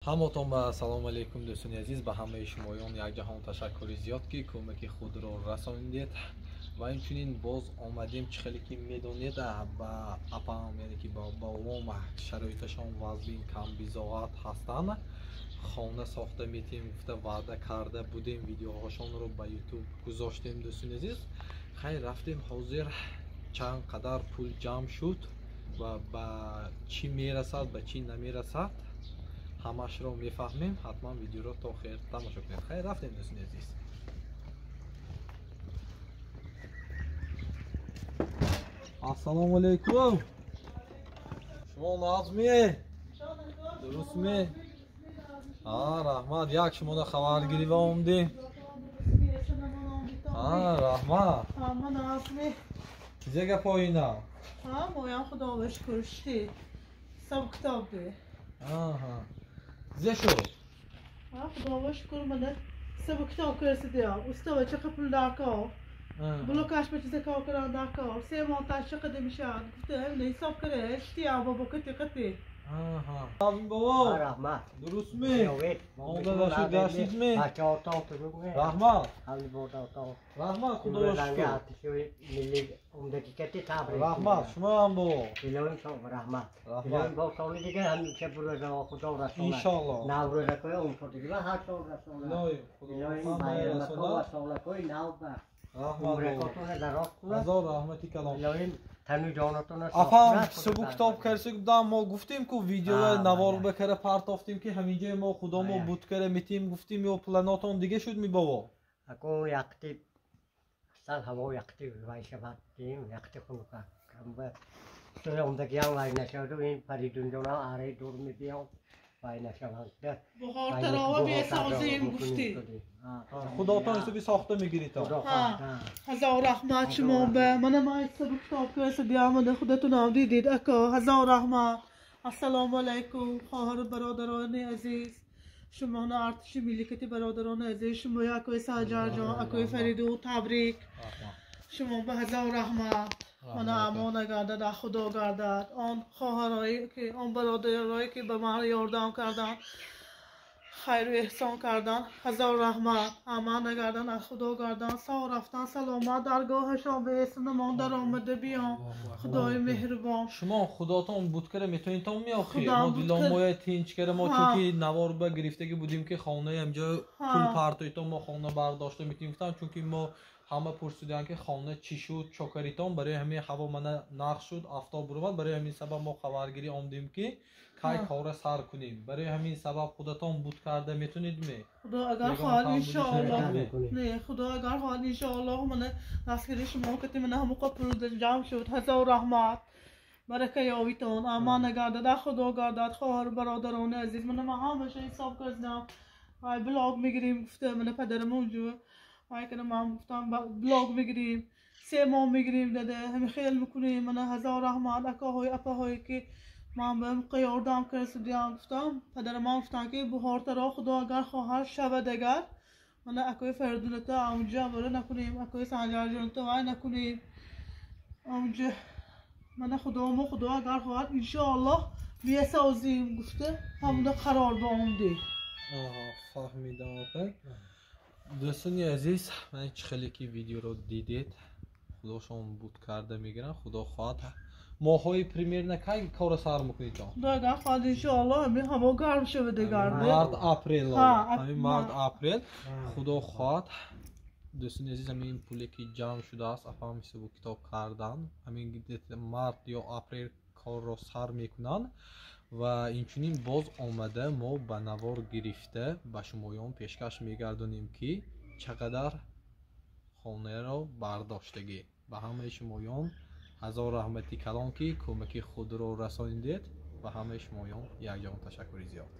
Ҳамотон ба салом алейкум, дӯстони азиз. Ба ҳамаи шумоён як ҷаҳон ташаккури зиёд, ки кӯмаки худро расонидед. Ва инчунин боз омадем, чӣ хеле ки медонед, ба апам, яъне ки ба бобом шароиташон вазбин, камбизоат ҳастанд. Хона сохта метем гуфта ваъда карда будем, видеоҳошонро ба ютуб гузоштем, дӯстони азиз. Хайр, рафтем, ҳозир чанд қадар пул ҷамъ шуд ва ба чӣ мерасад, ба чӣ намерасад, ҳамашро мефаҳмем. Ҳатман видеоро то охир тамошо кунед. Хайр, рафтем, дӯстони азиз. Ассалому алайкум. Шумо нағзме? Дурустме? Раҳмат, як шумода хабаргирӣ ва омдем. Раҳмат. Чизе гапоина? Моям худо шукр, шти. Ҳисоб китоб де. Чизе шуд? Худо шукр, мана ҳисоб китоб кардам. Устова чақа пул даркор. Блокаш ба чизе кор кардан даркор. Се моҳ чақа мешавад. Гуфта ҳисоб кара, шти бобо кати қати. Бобо. Раҳмат. Дурустми? Омода гаштидми? Раҳмат. Раҳмат, худо шукр. Раҳмат, шумо ҳам бобо. Раҳмат. Раҳмат. Бо соли дигар ҳамеша бурӯза худо расонад. Иншоаллоҳ. Наврӯзакои умфодиги ва ҳар сол расонад. Илоҳим, худо ҳамаи расонад. Солакои нав ба Раҳмат бобо. Дароз кунад. Ҳазор раҳмати калом. Илоҳим тану ҷонатонро Апам ҳисобу китоб карси гуфтам, мо гуфтем ку видео навор бакара партофтем, ки ҳаминҷои мо худо мо буд кара метем гуфтем, ё планотон дига шуд ми бобо? Акун яқти сал ҳаво яқти вай шавад, дим яқти хунука. Камба суя умдагиам вай нашаваду ин Фаридунҷонам араи дур мебиём вай нашавад. Бухор тарова бесозим гуфтӣ. Худотон ҳисоби сохта мегиритон. Ҳазор раҳмат шумо ба мана ман ҳисоби китоб кардам, мана худатонам дидед ака. Ҳазор раҳмат. Ассалому алайкум, хоҳару бародарони азиз. Шумоно артиши милликати бародарони азиз, шумо акои Санҷарҷон, акои Фариду табрик. Шумо ба ҳазор раҳмат. Мана амона гардад, аз Худо гардад. Он хоҳарое ки, он бародарое ки ба ман ёрдам карданд, хайру эҳсон кардан, ҳазор раҳмат. Аман нагарданд, аз Худо гарданд. Сог рафтан, саломат даргоҳашон беэсинамон даромада биён. Худои меҳрубон. Шумо худотон буд кара метавонитон меохӣ? Мо диломоя тинч кара, мо чунки навор ба гирифтагӣ будем, ки хонаи ҳамҷо пул партоитон, мо хона бардошта метавонем гуфтам, чунки мо ҳама пурсиданд, ки хона чӣ шуд, чокаритон. Барои ҳамин ҳаво мана нағз шуд, афтоб буромад, барои ҳамин сабаб мо хабаргирӣ омдем, ки кай кора сар кунем. Барои ҳамин сабаб худатон буд карда метавонедме? Худо агар хоҳад, иншоаллоҳ. Не, худо агар хоҳад, иншоаллоҳ, мана дастгири шумо кати мана ҳамоқа пул ҷамъ шуд. Ҳазор раҳмат. Барака ёвитон, аман нагардад, аз Худо гардад. Хоҳару бародарони азиз, мана ман ҳамаша ҳисоб кардам. Вай блог мегирем гуфта, мана падарам онҷо вай кана, ман гуфтам блог мегирем, се моҳ мегирем дада, ҳами хел мекунем. Мана ҳазор раҳмат акаҳои апаҳое ки ман ба муқа ёрдам кардам гуфтам. Падарамон гуфтанд, ки буҳортаро худо агар хоҳад шавад, агар мана акои Фаридуната онҷа бара накунем, акои Санҷарҷоната вай накунем онҷа. Мана худомо худо агар хоҳад, иншоаллоҳ бесозим гуфта ҳамуда қарор ба омдем. Фаҳмидам апа. Дӯстони азиз, ман чӣ хеле ки видеоро дидед, худошон буд карда мегиранд, худо хоҳад. Моҳҳои примерно кай кора сар мекунедон? Худо агар хоҳад, иншоаллоҳ, ҳамин ҳаво гарм шавад дигар. Март, апрел, ҳамин март, апрел, худо хоҳад. Дӯстони азиз, ҳамин пуле ки ҷамъ шудааст, апам ҳисобу китоб кардан, ҳамин март ё апрел корро сар мекунанд. Ва инчунин боз омада мо ба навор гирифта ба шумоён пешкаш мегардонем, ки чӣ қадар хонаро бардоштагӣ. Ба ҳамаи шумоён ҳазор раҳмати калон, ки кӯмаки худро расонидед. Ба ҳамаи шумоён якҷон ташаккури зиёд.